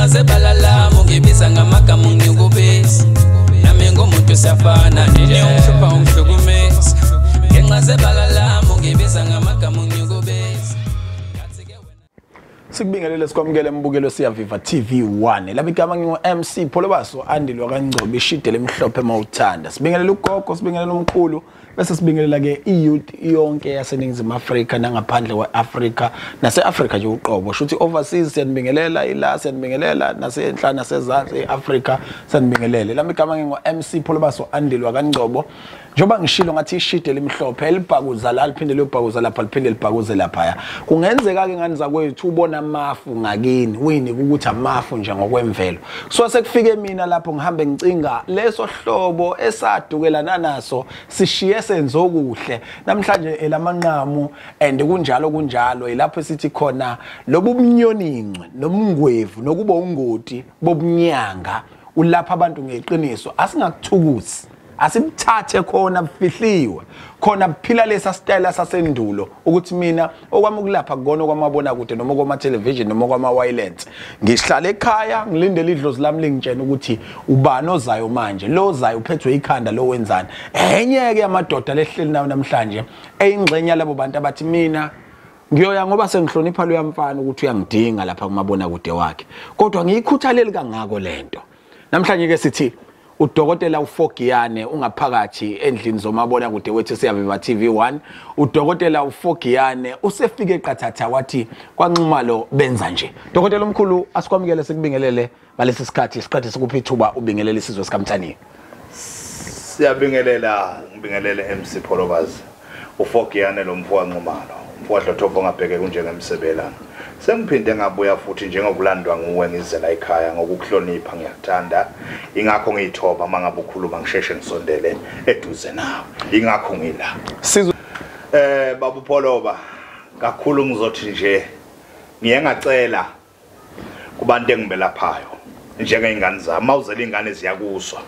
zebalala ungibiza ngamagama ungikubisa nami ngumuntu siyafana nje ungihlupha ungihlukumeza ngenxa zebalala ungibiza ngamagama ungikubisa. Sikubingelele sikwamukele mbukelo Siyaviva TV 1. Lami igama ngingu MC Pholobaso Andile wakaNgcobo ishide lemhlophe mawuthanda. Sibingelela ugogo, sibingelela umkhulu, bese sibingelela ke iyouth yonke yaseNingizimu Afrika nangaphandle kweAfrika naseAfrika nje uqobo. Shuthi overseas siyanibingelela, ila siyanibingelela nasenhla nasezantsi eAfrika siyanibingelele. Lami igama ngingu MC Pholobaso Andile wakaNgcobo. Njoba ngishilo ngathi ishide lemhlophe elibhakuza la liphinde liyobhakuza lapha liphinde libhakuze lapha. Kungenzeka ke ngani zakwethu ubona amafu ngakini uyinike ukuthi amafu nje ngokwemvelo. So sekufike mina lapho ngihambe ngicinga leso hlobo esadukelana naso sishiye senzokuhle namhlanje elamanqamu and kunjalo kunjalo ilapho sithi khona lobu bunyonincwe nomngwevu nokuba ungoti bobunyanga ulapha abantu ngeqiniso asingakuthukusi. Asimthathe khona bufihliwe khona buphila lesa style sasendulo ukuthi mina okwami ukulapha kukona kwamabona kude noma kwama television noma kwama wireless ngihlala ekhaya ngilindele idlozi lami lingitshena ukuthi ubani ozayo manje lo ozayo uphethwe ikhanda lo wenzani. Enye ke amadoda lehleli nayo namhlanje eyingxenya labo bantu abathi mina ngiyoya ngoba sengihlonipha lo yamfana ukuthi uyangidinga lapha kumabona kude wakhe kodwa ngiyikhuthaleli kangako lento. Namhlanje ke sithi udokotela uFogiyane ungaphakathi endlini zomabona kude wethu Siyaviva TV 1. Udokotela uFogiyane usefike eqathatha wathi kwaNxumalo benza nje. Dokotela omkhulu asikwamukele sikubingelele ngalesi sikhathi siqede sikuphi ithuba ubingelele isizwe sikaMthaniya. Siyabingelela ngibingelele MC Pholobazi uFogiyane lo mfo kaNxumalo umfo wadlothovo ngabheke kunjengemsebelana. Sengiphinde ngabuya futhi njengokulandwa nguwe ngizela ekhaya ngokukuhlonipha ngiyakuthanda ingakho ngiyithoba mangabe ukhuluma ngisheshe ngisondele eduze nawe ingakho ngila. Sizwe babu Pholoba kakhulu ngizothi nje ngiye ngacela kubantu engibelaphayo njengezingane zami mawuzela ingane ziyakuzwa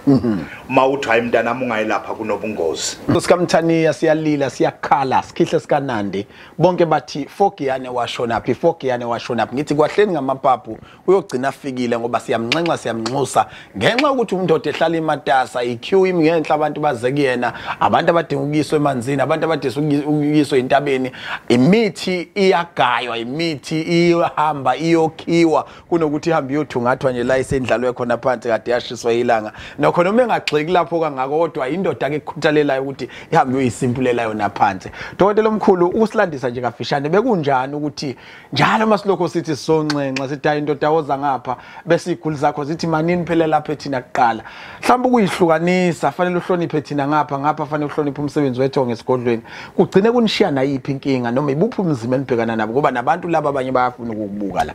uma uthi hayi mntanami ungayilapha kunobungozi. SikaMthaniya siyalila siyakhala sikhihle sikanandi bonke bathi Fogiyane washona phi Fogiyane washona phi. Ngithi kwahleni ngamapapu uyogcina afikile ngoba siyamnxenxa siyamnxusa ngenxa ukuthi umndoda ehlala imatasa iQ imingenhla abantu baze kuyena abantu abadinga ukuyiswa emanzini abantu abadinga ukuyiswa entabeni imithi iyagaywa imithi iyahamba iyokhiwa kunokuthi ihambe iyothungathwa nje la isendlalwe khona phansi kade yashiswa ilanga. Nokho noma engagxeki lapho kangako kodwa indoda ke ekhuthalelayo ukuthi ihambe uyisimpulela yona phansi. Dokotela omkhulu ukusilandisa nje kafishane bekunjani ukuthi njalo masilokho sithi sonxenxa sithi hayi indoda woza ngapha bese iguli zakho zithi manini phela lapha ethina kuqala. Mhlawumbe ukuyihlukanisa fanele uhloniphe thina ngapha ngapha fanele uhloniphe umsebenzi wethu ngesigodlweni. Kugcine kunishiya nayiphi inkinga noma ibuphi umzimba enibhekana nabo ngoba nabantu laba abanye bayafuna ukukubuka la.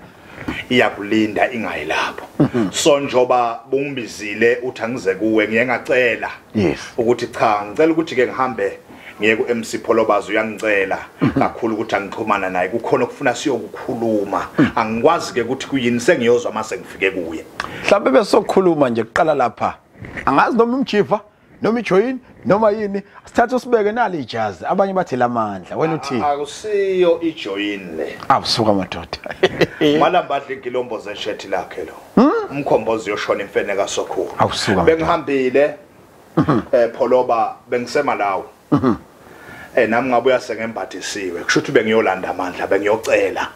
Iyakulinda ingayilapho. So njoba bungibizile uthi angize kuwe ngiye ngacela ukuthi cha ngicela ukuthi ke ngihambe ngiye ku MC Pholobazi uyangicela kakhulu ukuthi angixhumana naye kukhona okufuna siyokukhuluma angikwazi ke ukuthi kuyini sengiyozwa mase ngifike kuye. Mhlawumbe besokhuluma nje kuqala lapha angazi noma umjiva noma ijoin noma yini sithathe usibeke nali ijazi abanye bathi lamandla wena uthi akusiyo ijoin le. Awusuka madoda malambadla igilombo zeshethi lakhe lo umkhombozi yoshona imfene kaSokhulu. Awusuka bengihambile Pholoba bengisemalawo nami ngabuya sengembathisiwe kusho ukuthi bengiyolanda amandla bengiyocela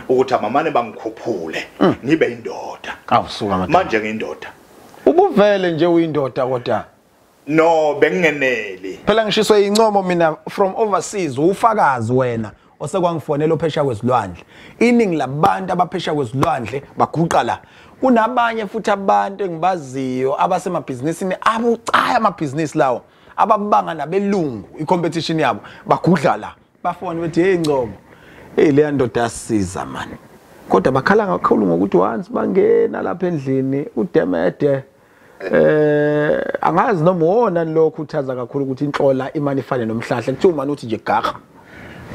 ukuthi amamane bangikhuphule ngibe indoda. Awusuka madoda manje ngiyindoda. Ubuvele nje uyindoda kodwa no bengingeneli phela ngishiswe incomo mina from overseas ufakazi wena osekwangifonela ophesha kwezilwandle. Iningi labantu abaphesha kwezilwandle baguqa la. Kunabanye futhi abantu engibaziyo abasemabhizinisini abucaya amabhizinisi lawo ababanga nabelungu icompetition yabo bagudla la bafone bethi hey Ngcobo hey leya ndoda yasiza man kodwa bakhala kakhulu ngokuthi once bangena lapha endlini udemede angazi noma wona lokhu uthaza kakhulu ukuthi inhlola imali ifane nomhlahla kuthiwa manje uthi nje gaga.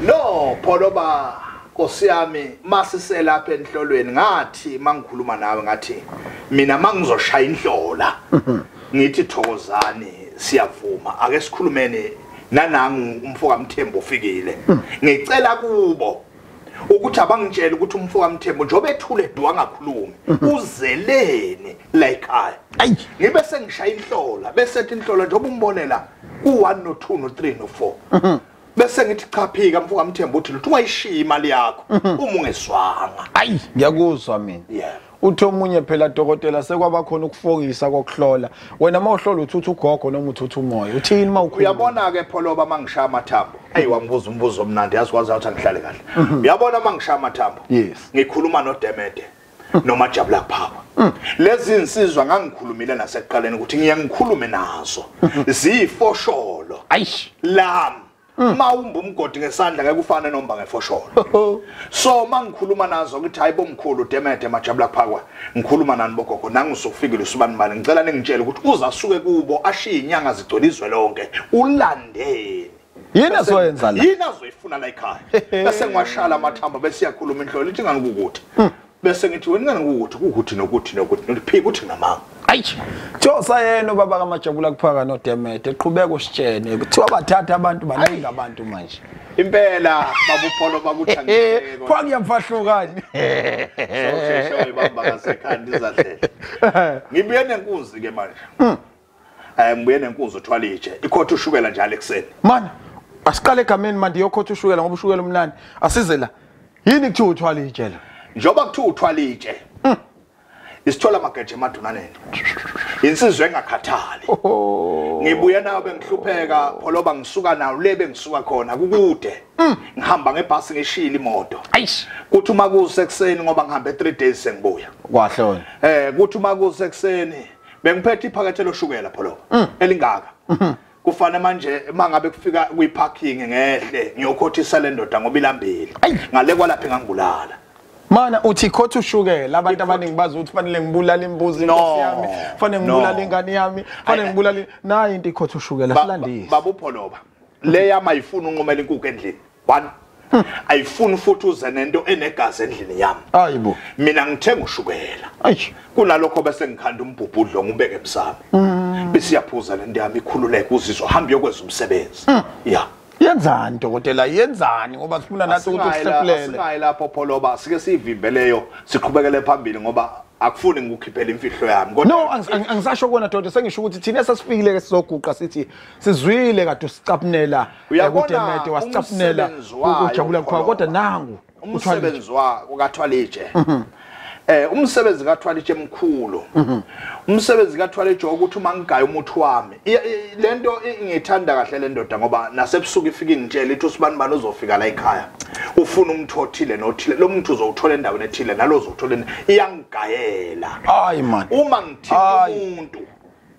No Pholoba Nkosi yami masiselapha enhlolweni ngathi mangikhuluma nawe ngathi mina mangizoshaya inhlola ngithi thokozani siyavuma ake sikhulumeni nanangu umfo kaMthembu ufikile ngicela kubo Ukuthi abangitshela ukuthi umfo kaMthembu njengoba ethule du angakhulumi uzeleni la ekhaya. Ngibe sengishaya inhlola bese ethi inhlola njengoba umbonela ku1 no 2 no 3 no 4. Bese ngithi cha phika mfo kaMthembu uthi lutho ungayishiya imali yakho uma ungeswanga. Ayi ngiyakuzwa mina. Yeah. Uthi omunye phela dokotela sekwaba khona ukufokisa kokuhlola. Wena mawuhlola uthutha ugogo noma uthutha umoya. Uthini mawukhuluma? Uyabona ke Pholoba mangishaya amathambo. Ayi wangibuza umbuzo omnandi yazi kwazi ukuthi angihlale kahle. Uyabona mangishaya amathambo? Yes. Ngikhuluma noDemede noma Jabula Power. Lezi insizwa ngangikhulumile nasekuqaleni ukuthi ngiye ngikhulume nazo. Ziyifosholo. Ayish. Lami. Mawumba umgodi ngesandla ngeke ufane nomba ngefosholo. So mangikhuluma nazo ngithi hayi bomkhulu Demede Majabula Phakwa ngikhuluma nani bogogo nangisokufikile usibani bani ngicela ningitshele ukuthi uzasuke kubo ashiye inyanga zigcwele izwe lonke ulandeni. Yini azoyenza la? Yini azoyifuna la ekhaya? Bese ngiwashala amathambo bese siyakhuluma inhlolo ithi ngani kukuthi. Bese ngithi wena ngani kukuthi kukuthi nokuthi nokuthi nokuthi ukuthi namanga. Ayi Josa yena ubaba kaMajabula Kuphaka noDemede eqhubeka usitshene kuthiwa bathatha abantu baningi abantu manje. Impela babupholo bakuthi angeke. Kwa ngiyamfahlukani. Sosheshe uyibamba ngasekhanda izadlela. Ngibuye nenkunzi ke manje. Ngibuye nenkunzi uthwala itshe. Ikhotha ushukela njalo ekseni. Mana asiqale egameni manje iyokhotha ushukela ngoba ushukela umnandi. Asize la. Yini kuthiwa uthwala itshe la? Njoba kuthiwa uthwala itshe. Isithola amageje emadunaneni. Insizwe engakhathali. Ngibuye nawe bengihlupheka Pholoba ngisuka nawo le bengisuka khona kukude. Ngihamba ngebhasi ngishila imoto. Ayish. Kuthi uma kusekuseni ngoba ngihambe 3 days sengibuya. Kwahle wena. Kuthi uma kusekuseni bengiphethe iphakethe loshukela Pholoba elingaka. Kufana manje mangabe kufika kwiparking ngehle ngiyokhothisa le ndoda ngoba ilambile. Ngale kwalapha ngangibulala. Mana uthi khotha ushukela abantu abaningi bazi ukuthi fanele ngibulale imbuzi inkosi yami fanele ngibulale ingane yami fanele ngibulale nayi into ikhotha ushukela silandise. Babupholoba le yami ayifuni unqumela inkukhu endlini. One ayifuni futhi uze nento enegazi endlini yami. Hayibo mina ngithenga ushukela. Ayi kunalokho bese ngikhanda umbhubhudlo ngubeke emsamo. Bese iyaphuza lento yami ikhululeke uzizwa hamba yokwenza umsebenzi. Yeah. Yenzani dokotela yenzani ngoba sifuna nathi ukuthi usihlefulele. Asingayi lapho Pholoba sike sivimbeleyo siqhubekele phambili ngoba akufuni ngikukhiphela imfihlo yami. Kodwa no angisasho kona dokotela sengisho ukuthi thina sesifikile ke sizoguqa sithi sizwile kade usicapnela kuDemede wasicapnela ukujabula kwa kodwa nangu umsebenzi kaThwala itshe. Umsebenzi kaThwala itshe emkhulu. Umsebenzi kaThwala itshe ukuthi uma ngigaya umuthi wami. Lento ngiyithanda kahle le ndoda ngoba nasebusuku ifika ingitshela ithi usibani bani uzofika la ekhaya. Ufuna umuntu othile nothile. Lo muntu uzowuthola endaweni ethile nalo uzowuthola iyangigayela. Hayi man. Uma ngithinta umuntu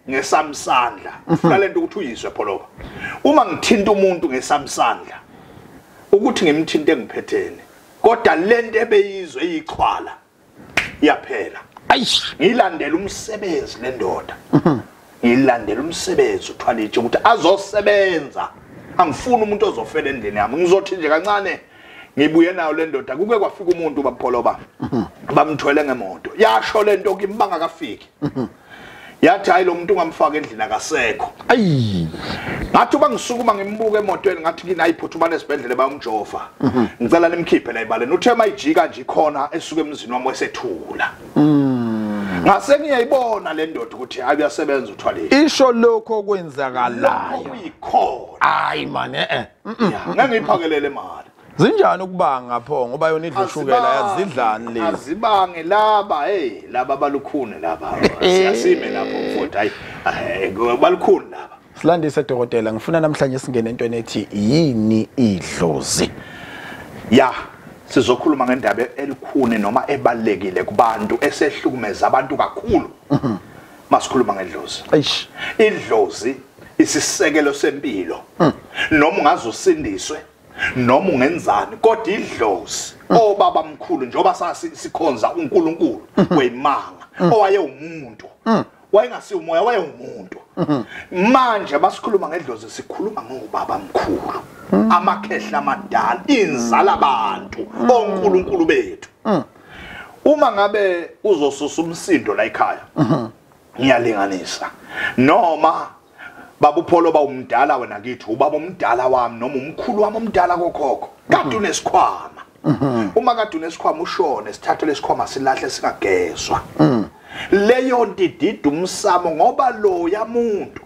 ngesamsandla, ufuna lento ukuthi uyizwe Pholoba. Uma ngithinta umuntu ngesamsandla ukuthi ngimthinte ngiphethene. Kodwa lento ebeyizwe iyichwala iyaphela. Ayish ngilandela umsebenzi lendoda. Ngilandela umsebenzi uThwala itshe ukuthi azosebenza. Angifuni umuntu ozofela endlini yami. Ngizothi nje kancane ngibuye nayo le ndoda kuke kwafika umuntu bapholoba bamthwele ngemoto. Yasho lento kimi bangakafiki. Yathi hayi lo muntu ungamfaka endlini akasekho. Ayi ngathi uba ngisukuma ngimbuka emotweni ngathi kini ayiphuthumane esibhedlela bayomjova. Ngicela nimkhiphe la ebaleni. Uthe mayijika nje ikhona esuka emzini wami wesethula. Ngase ngiyayibona le ndoda ukuthi hayi uyasebenza uThwala itshe. Isho lokho okwenzakalayo. Kuyikhona. Hayi man Ngeke ngiyiphakelele imali. Zinjani ukubanga pho ngoba yona idla ushukela yazidlani lezi. Azibange laba hey laba balukhuni laba. Siyasime lapho mfowethu hayi balukhuni laba. Silandise dokotela ngifuna namhlanje singene entweni ethi yini idlozi. Ya sizokhuluma ngendaba elikhuni noma ebalekile kubantu esehlukumeza abantu kakhulu. Masikhuluma ngedlozi. Eish idlozi isisekelo sempilo. Noma ungazosindiswe noma ungenzani kodwa idlozi obaba mkhulu njengoba sikhonza uNkulunkulu wemanga owaye umuntu wayengasi umoya wayewumuntu. Manje basikhuluma ngedlozi sikhuluma ngobaba mkhulu amakhehla amadala inzala abantu oNkulunkulu bethu. Uma ngabe uzosusa umsindo la ekhaya ngiyalinganisa noma babupholo ba umdala wena kithi ubaba umdala wami noma umkhulu wami omdala kokhokho kade unesikhwama. Uma kade unesikhwama ushone, sithathe lesikhwama silahle singagezwa. Leyo nto idida umsamo ngoba lo yamuntu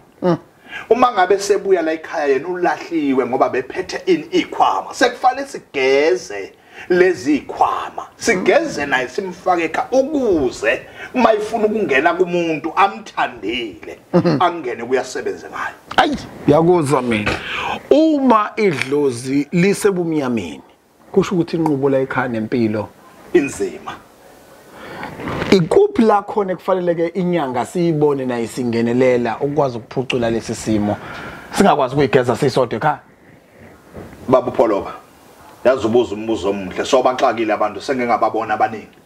uma ngabe sebuya la ekhaya yena ulahliwe ngoba bephethe ini ikhwama. Sekufanele sigeze lezi ikhwama, sigeze naye simfake ekhaya ukuze uma ifuna ukungena kumuntu amthandile angene kuyasebenza ngayo. Ayi, ngiyakuzwa mina. Uma idlozi lisebumnyameni kusho ukuthi inqubo la ekhaya nempilo inzima. Ikuphi la khona ekufanele inyanga siyibone nayo singenelela ukwazi ukuphucula lesi simo singakwazi ukuyigeza sisodwa ekhaya? Baba Pholoba, yazi ubuza umbuzo omuhle, sobaxakile abantu sengingababona abaningi.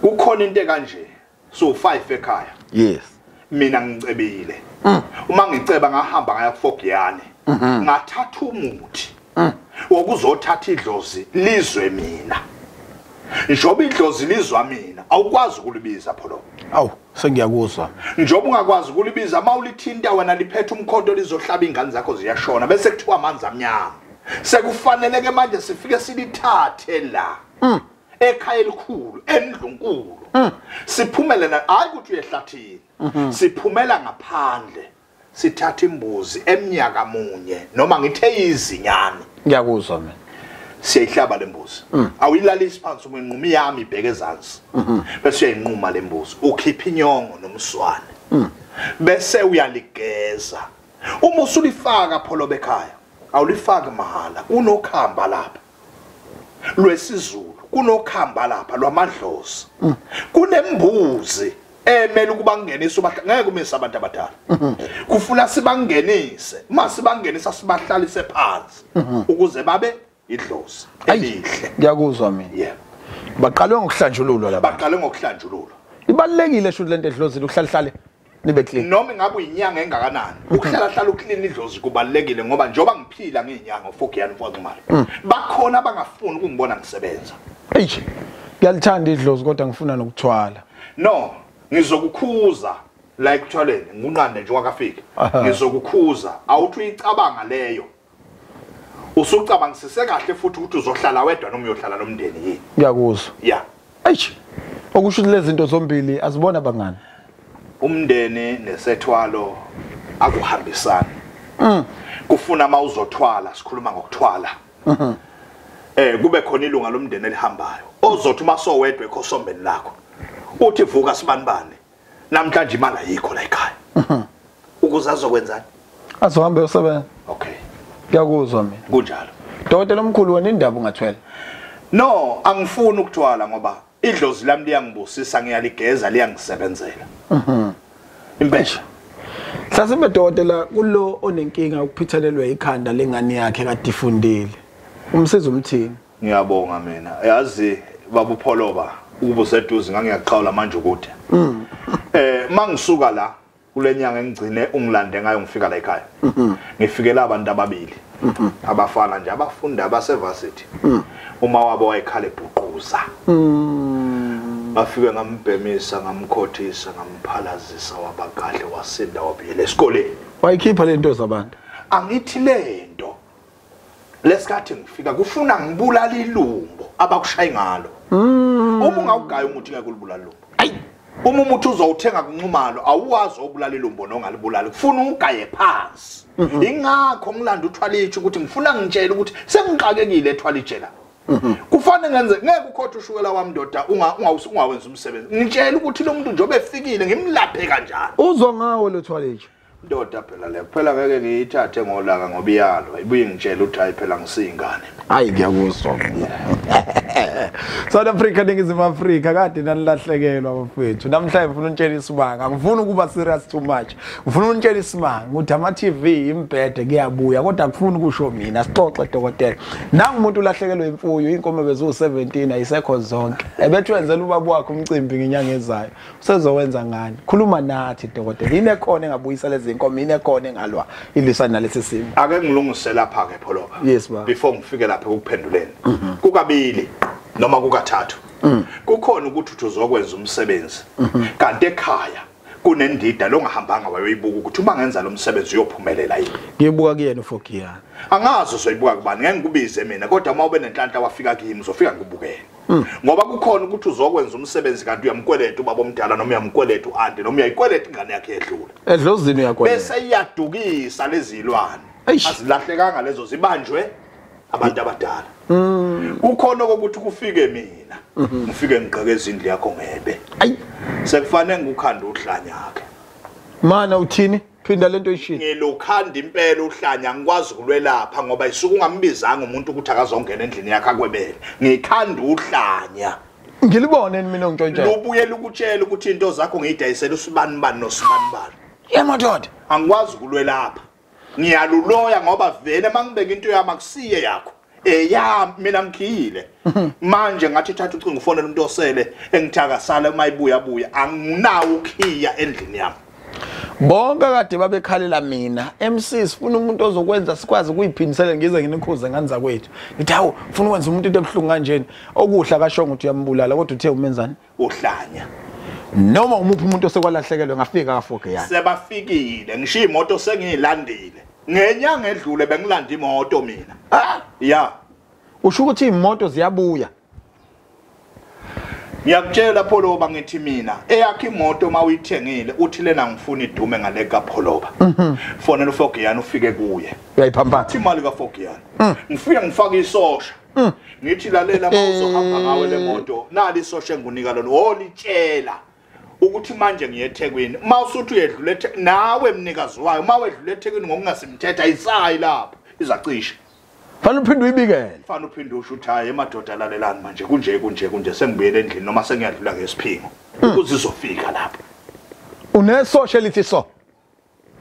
Kukhona into ekanje, so 5 ekhaya. Yes. Mina ngicebile. Uma ngiceba ngahamba ngaya kuFogiyane. Ngathatha umuthi wokuzothatha idlozi lizwe mina. Njoba idlozi lizwa mina, awukwazi ukulibiza Pholoba. Awu, sengiyakuzwa. Njoba ungakwazi ukulibiza, mawulithinta wena liphethe umkhonto lizohlaba ingane zakho ziyashona bese kuthiwa amanzi amnyama. Sekufanele ke manje sifike silithathe la. Ekhaya elikhulu, endlunkulu. Siphumele na hayi ukuthi uyehlathini. Siphumela ngaphandle. Sithatha imbuzi eminyaka munye noma ngithe izinyane. Ngiyakuzwa mina. Siyayihlaba lembuzi. Awuyilalisi phansi uma inquma yami ibheke ezansi. Bese uyayinquma lembuzi, ukhipha inyongo nomswane. Bese uyaligeza. Uma usulifaka Pholoba ekhaya, awulifaki mahala, kunokhamba lapha lwesiZulu, kunokhamba lapha lwamadlozi. Kunembuzi emele ukuba kungenisa ngeke umise abantu abadala. Kufuna sibangenise, uma sibangenisa sibahlalise phansi ukuze babe idlozi elihle. Ngiyakuzwa mina. Yeah. Baqalwe ngokuhlanjululwa laba. Baqalwe ngokuhlanjululwa. Ibalekile shuthi lento edlozini ukuhlala nibe clean. Noma ngabe uyinyanga engakanani, ukuhlala hlala uclean idlozi kubalekile ngoba njoba ngiphila ngiyinyanga uFogiyane mfowethu. Bakhona abangafuni ukungibona ngisebenza. Ey, ngiyalithanda idlozi kodwa ngifuna nokuthwala. No, ngizokukhuza la ekuthwaleni, ngunqande nje wakafika. Ngizokukhuza, awuthi uyicabanga leyo. Usucabangisise kahle futhi ukuthi uzohlala wedwa noma uyohlala nomndeni yini. Ngiyakuzwa. Yeah. Ey, okusho ukuthi lezi zinto zombili azibona bangani. Umndeni nesethwalo akuhambisani. Kufuna mawuzothwala, sikhuluma ngokuthwala. Kube khona ilunga lomndeni elihambayo. Ozothi uma sowedwa ekhosombeni lakho, uthi vuka sibanibani. Namhlanje imali ayikho la ekhaya. Ukuze azokwenzani? Azohambe usebenza. Okay. Ngiyakuzwa mina. Kunjalo. Dokotela omkhulu, wena indaba ungathwela? No, angifuni ukuthwala ngoba idlozi lami liyangibusisa, ngiyaligeza liyangisebenzela. Impela. Mhlasimbe dokotela, kulo onenkinga ukuphithelelwe ikhanda lengane yakhe kade ifundile, umsiza umthini? Ngiyabonga mina. Yazi baba uPholoba, ukuba useduze ngangiyaqhawula manje ukude. Mangisuka la kulenyanga engigcine ungilande ngayo ngifika la ekhaya. Ngifikela abantu ababili. Abafana nje abafunda abasevarsity. Uma wabo wayekhala ebhuquza. Bafike ngambhemisa, ngamkhothisa, ngamphalazisa wabakahle wasinda wabuyela esikoleni. Wayikhipha lento zabantu. Angithi lento lesikhathi ngifika kufuna ngibulala ilumbo abakushayi ngalo. Uma ungawugaya umuthi ngeke ulibulala ilumbo. Ayi, uma umuthi uzowuthenga kunxumalo awuwazi obulala ilumbo nongalibulali, kufuna ugaye phansi. Ingakho ngilanda uthwalitshe ukuthi ngifuna ngitshele ukuthi sengixakekile ethwalitshela. Kufanele ngenze ngeke ukhothe ushukela wami ndoda ungawenza umsebenzi. Ngitshela ukuthi lo muntu njobe efikile ngimlaphe kanjani. Uzwa ngawo lo thwalitshe. Ndoda phela le phela ngeke ngiyithathe ngolaka ngoba iyalwa ibuye ngitshela ukuthi hayi phela ngisiyingane. Hayi ngiyakuzwa. South Africa, Ningizimu Afrika, kade nanilahlekelwa bafethu. Namhlanje ngifuna unitshela isimanga. Angifuni ukuba serious too much. Ngifuna unitshela isimanga ukuthi ama TV imbhede kuyabuya kodwa akufuni kusho mina. Sixoxe dokotela. Nangu umuntu ulahlekelwe imfuyo, inkomo bezu17 ayisekho zonke. Ebethu wenzela ubaba wakhe umcimbi ngenyanga ezayo. Usezowenza ngani? Khuluma nathi dokotela. Yini ekhona engabuyisa lezi inkomo, yini ekhona engalwa ilisana nalesi simo? Ake ngilungise lapha ke Pholoba. Yes baba. Before ngifike lapha ukuphenduleni. Kukabili noma kukathathu. Kukhona ukuthi uzokwenza umsebenzi kanti ekhaya Kunendida longahambanga wayoyibuka ukuthi uma ngenza lo msebenzi uyophumelela yini. Ngibuka kuyena uFogiyane. Angazi uzoyibuka kubani, ngeke ngikubize mina, kodwa uma ube nenhlanhla wafika kimi uzofika ngikubukele. Ngoba kukhona ukuthi uzokwenza umsebenzi kanti uyamkweleta ubaba omdala noma uyamkweleta uanti noma uyayikweleta ingane yakhe edlula. Edlozini uyakweleta. Bese iyadukisa lezi zilwane. Azilahlekanga lezo, zibanjwe abantu abadala. Kukhona ukuthi kufike mina, ngifike ngigqekeze indlu yakho ngebe. Ayi, sekufanele ngikukhanda uhlanya ke. Mana uthini? Phinda lento ishilo. Ngilokhanda impela uhlanya, ngikwazi ukulwelapha ngoba isuke ungambizanga umuntu ukuthi akazongena endlini yakhe akwebele. Ngikhanda uhlanya. Ngilibone mina ngintshontshe. Lubuyela ukutshela ukuthi into zakho ngiyidayisela usibani bani nosibani bani. Yemadoda, angikwazi ukulwelapha. Ngiyaluloya ngoba vele mangibeka into yami akusiye yakho. Eyami mina ngikhiyile. Manje ngathi thatha ucingo ufonele umuntu osele engithaka sala mayibuya buya, anginawo ukhiya endlini yami. Bonke kade babekhalela mina, MC sifuna umuntu ozokwenza sikwazi ukuyiphindisela ngize nginikhuze ngani zakwethu. Ngithi hawu, ufuna ukwenza umuntu into ebuhlungu kanjeni? Okuhla akashongo ukuthi uyambulala, kodwa uthe umenzani? Uhlanya. Noma umuphi umuntu osekwalahlekelwe ngafika kaFogiyane. Sebafikile, ngishiya imoto sengiyilandile. Ngenyanga edlule bengilanda imoto mina. Ah, ya. Usho ukuthi imoto ziyabuya. Ngiyakutshela Pholoba, ngithi mina eyakho imoto mawuyithengile uthi lena ngifuna idume ngale kaPholoba. Fonela uFogiyane ufike kuye. Uyayiphampatha imali kaFogiyane. Ngifike ngifake isosha. Ngithi lalela mawuzohamba ngawe le moto, nali isosha engunika lona. Olitshela ukuthi manje ngiye eThekwini. Mawusuthi uyedlula nawe mnikazi wayo, mawedlula eThekwini ngokungasimthetha ayisayi lapho, izacisha. Fanele uphinde uyibikele. Fanele uphinde usho ukuthi hayi emadoda lalelani manje kunje kunje kunje sengibuyele endlini noma sengiyadlula ngesiphingo. Ukuze izofika lapho. Unesosha elithi so.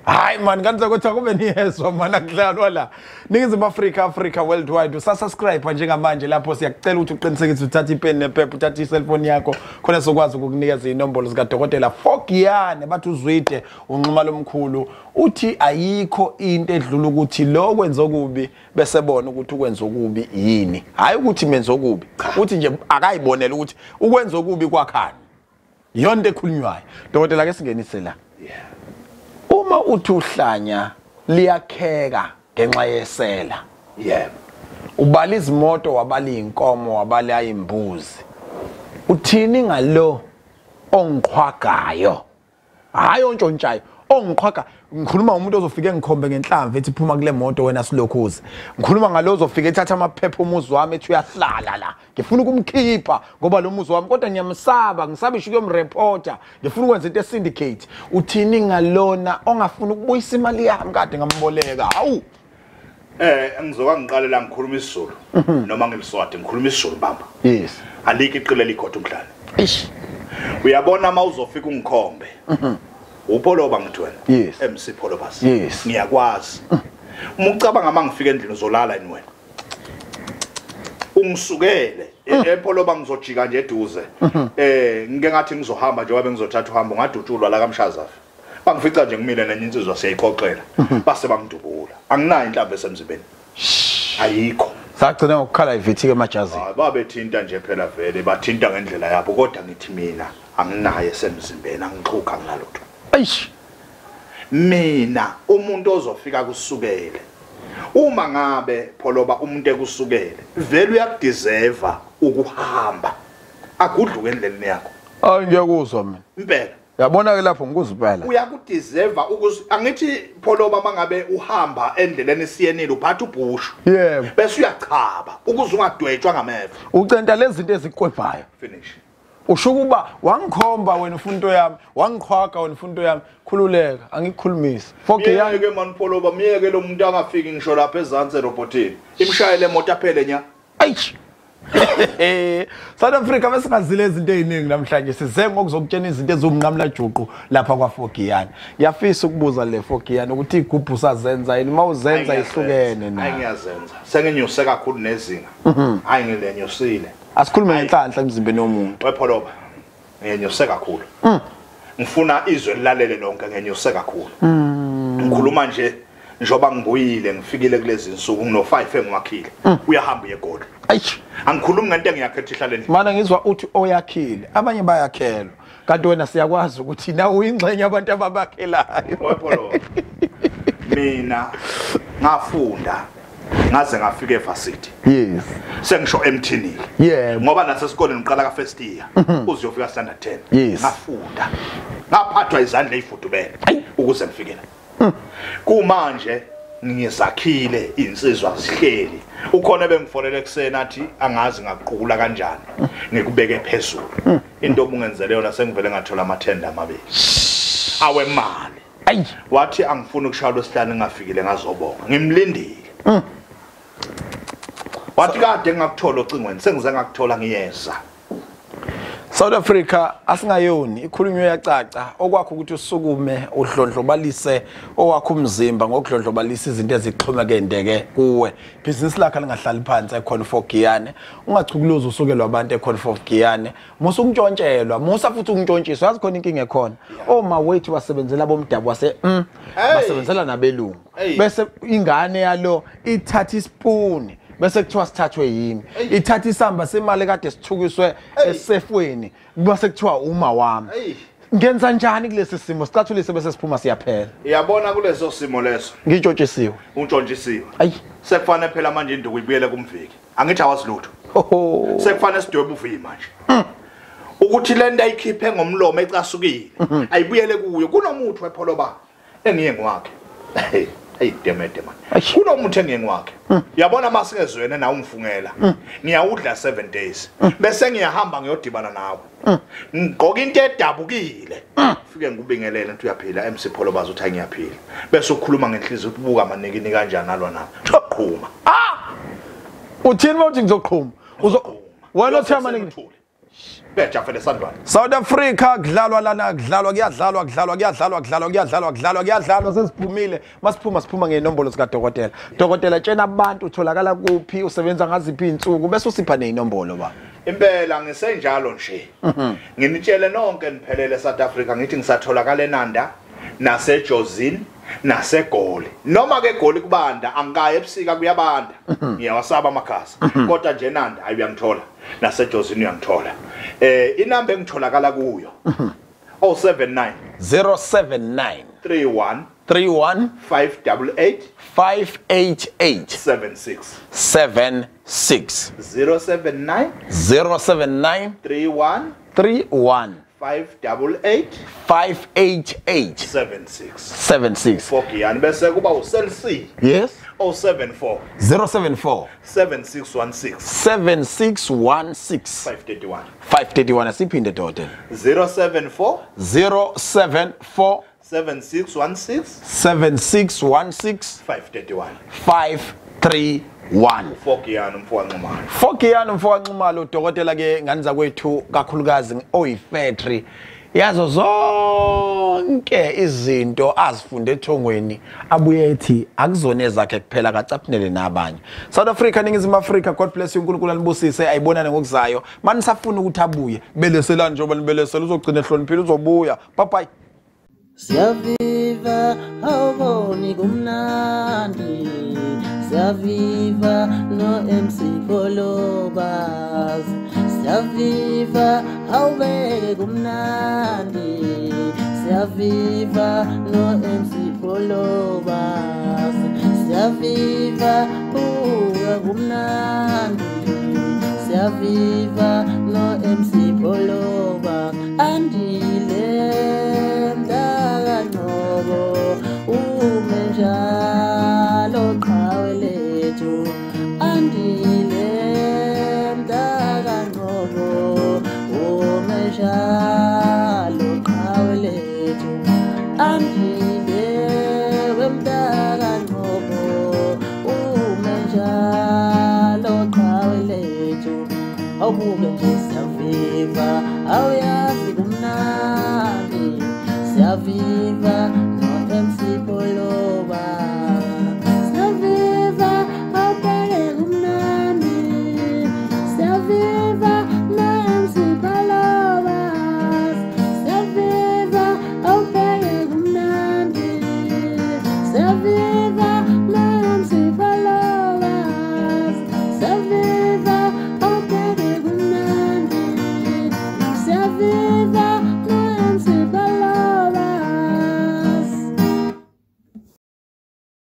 Hayi man, kanti ukuthi akube niyezwa mana kudlalwa la. Ningizimu Afrika, Africa worldwide. Usasubscribe njengamanje lapho siyakucela ukuthi uqinisekise uthathe ipeni nephepha, uthathe icellphone yakho khona sokwazi ukukunikeza inombolo zika Dokotela Fogiyane. Bathi uzwide unxuma lomkhulu uthi ayikho into edlula ukuthi lo kwenza okubi bese bona ukuthi ukwenza okubi yini. Hayi ukuthi menza okubi, uthi nje akayibonela ukuthi ukwenza okubi kwakhani. Yonke ekhulunywayo. Dokotela ke singenise la. Yeah. Uma uthi uhlanya liyakheka ngenxa yesela. Yebo. Ubala izimoto, wabala inkomo, wabala imbuzi. Uthini ngalo ongiqhwagayo? Hayi ontshontshayo, ongiqhwaga. Ngikhuluma ngomuntu ozofika engikhombe ngenhlamvu ethi phuma kule moto wena silokhuze. Ngikhuluma ngalo ozofika ethatha amaphepha umuzi wami ethi uyahlala la. Ngifuna ukumkhipha ngoba lo muzi wami kodwa ngiyamsaba, ngisaba isho kuyomreporter. Ngifuna ukwenza into esyndicate. Uthini ngalona ongafuni ukubuyisa imali yami kade ngamboleka? Hawu. Ngizoka ngiqale la ngikhuluma isiZulu noma ngiliswati, ngikhuluma isiZulu bamba. Yes. Alikho iqile likhotha umhlane. Eish. Uyabona mawuzofika ungikhombe. uPholoba ngithi wena. Yes. MC Pholobas. Yes. Ngiyakwazi. Uma ucabanga mangifika endlini uzolala yini wena? Ungisukele ePholoba ngizojika nje eduze. Ngike ngathi ngizohamba nje wabe ngizothatha uhambo ngadutshulwa la kaMshazafe. Bangifica nje ngimile nenye insizwa siyayixoxela. Base bangidubula. Anginayo inhlamvu esemzimbeni. Ayikho. Sagcina ngokukhala ivithike emajazini. Hayi babethinta nje phela vele bathinta ngendlela yabo kodwa ngithi mina anginayo esemzimbeni, angixhuka ngalutho. Eish. Mina umuntu ozofika kusukele. Uma ngabe Pholoba umuntu ekusukele vele uyakudeserve ukuhamba. Agudluke endleleni yakho. Hayi ngiyakuzwa mina. Impela. Yabona ke lapho ngikuzipela. Uyakudeserve ukuze angithi Pholoba mangabe uhamba endleleni siyenile uphatha ubhushu. Yebo. Bese uyachaba ukuze ungadwetshwa ngameva. Ucenta lezi zinto eziqwebhayo. Finish. Usho ukuba wangikhomba wena ufuna into yami, wangiqhwaga wena ufuna into yami, khululeka, angikukhulumisi. Fogiyane Miyeke man Pholoba, miyeke lo muntu angafiki ngisho lapha ezantsi erobotini. Imshayele imoto aphele nya. Eish. South Africa besingazile izinto eziningi namhlanje, size ngokuzokutshena izinto eziwumnqamla juqu lapha kwaFogiyane. Ngiyafisa ukubuza le Fogiyane ukuthi igubhu sazenza yini, mawuzenza ihlukene na? Hayi ngiyazenza. Senginyuse kakhulu nezinga. Hayi ngilenyusile. Asikhulume ngenhlanhla emzimbeni womuntu. WePholoba, ngiyenyuse kakhulu. Ngifuna izwe lilalele lonke, ngiyenyuse kakhulu. Ngikhuluma nje njoba ngibuyile ngifikile kulezi insuku ngino 5 engiwakhile. Uyahamba uye eGoli. Eish. Angikhulumi ngento engiyakhetha ihlale endlini. Mana ngizwa uthi oyakhile, abanye bayakhelwa. Kanti wena siyakwazi ukuthi nawe uyingxenye abantu ababakhelayo. Mina ngafunda ngaze ngafika evarsity. Yes. Sengisho emthini. Yeah. Ngoba nasesikoleni ngiqala ka first year uziyofika standard 10. Yes. Ngafunda. Ngaphathwa izandla ezifudumele ukuze ngifike la. Kumanje ngizakhile insizwa zihleli. Ukhona bengifonele ekseni athi angazi ngaqukula kanjani. Ngikubeke phezulu. Into obungenzele yona sengivele ngathola amathenda amabili. Awemali. Ayi. Wathi angifuni ukushaya lwesihlanu ngafikile ngazobonga. Ngimlindile. Wathi kade ngakuthola ocingweni sengize ngakuthola ngiyeza. South Africa asingayoni ikhulunywe yacaca okwakho ukuthi usukume udlondlobalise owakho umzimba ngokudlondlobalisa izinto ezixhomekendeke kuwe. Business lakho lingahlali phansi ekhona for Giyane, ungachukuluza usukelwa abantu ekhona for Giyane, musa ukuntshontshelwa, musa futhi ukuntshontshiswa, yazi khona inkinga ekhona. Oma wethu basebenzela bomdabu wase basebenzela nabelungu. Bese ingane yalo ithatha isipuni bese kuthiwa sithathwe yimi, ithatha isamba semali kade sithukiswe esefweni bese kuthiwa uma wami. Ngenza njani kulesi simo? Sicathulise bese siphuma siyaphela. Uyabona kuleso simo leso ngitshontshisiwe, untshontsisiwe. Ayi, sekufanele phela manje induku ibuyele kumviki. Angithi awazi lutho. Sekufanele sidwebe uviyi manje ukuthi lento ayikhiphe ngomlomo ecasukile ayibuyele kuyo. Kunomuthi wepholoba engiye ngwakhe. Hey demede man. Kunomuthi engiyengwakhe. Uyabona masingezwene nawe ungifungela. Ngiyawudla 7 days. Bese ngiyahamba ngiyodibana nawe. Ngigqoka into edabukile. Fike ngikubingelele ngithi uyaphila MC Pholobazi uthi ngiyaphila. Bese ukhuluma ngenhliziyo ubuka manikini kanjani nalwa nawe. Qhuma. Ah! Uthini mawuthi ngizoqhuma? Uzo wena uthi manikini. Bejafele sandwana. South Africa kudlalwa lana, kudlalwa kuyadlalwa kudlalwa kuyadlalwa kudlalwa kuyadlalwa kudlalwa kuyadlalwa sesiphumile. Masiphuma siphuma ngenombolo zika dokotela. Dokotela tshena abantu utholakala kuphi, usebenza ngaziphi insuku bese usipha nezinombolo ba. Impela ngisenjalo nje. Nginitshele nonke niphelele South Africa ngithi ngisatholakala eNanda naseJozini naseGoli. Noma ke eGoli kubanda angikaye ebusika kuyabanda. Ngiyawasaba amakhasa. Kodwa nje eNanda ayi uyangithola. NaseJozini uyangithola. Inamba engitholakala kuyo 079 079 31 31 588 588 76 76 079 079 31 31 588 588 76 76. Fogiyani bese kuba uCell C. Yes. 074 074 7616 7616 531 531. Asiphinde dokotela. 074 074 7616 7616 531 531. Fogiyani umfowethu. Fogiyani umfowethu dokotela ke ngani zakwethu kakhulukazi oyifactory yazo zonke izinto azifunde ethongweni abuye ethi akuzona ezakhe kuphela kacaphunele nabanye. South Africa, Ningizimu Afrika, God bless you, uNkulunkulu anibusise, ayibonane ngokuzayo. Mani safuna ukuthi abuye beleselani njengoba nibelesela uzogcina ehloniphile uzobuya. Bye bye. Siyaviva awuboni kumnandi, siyaviva no MC Pholobas, siyaviva awubeke kumnandi, siyaviva no MC Pholobas, siyaviva buka kumnandi, siyaviva no MC Pholobas. Andile mntakaNgcobo ume njalo qhawe lethu, Andile mntakaNgcobo ume njalo qhawe lethu, Andile wemntakaNgcobo ume njalo qhawe lethu. Awubuke nje siyaviva awuyazi kumnandi, siyaviva no MC Pholoba.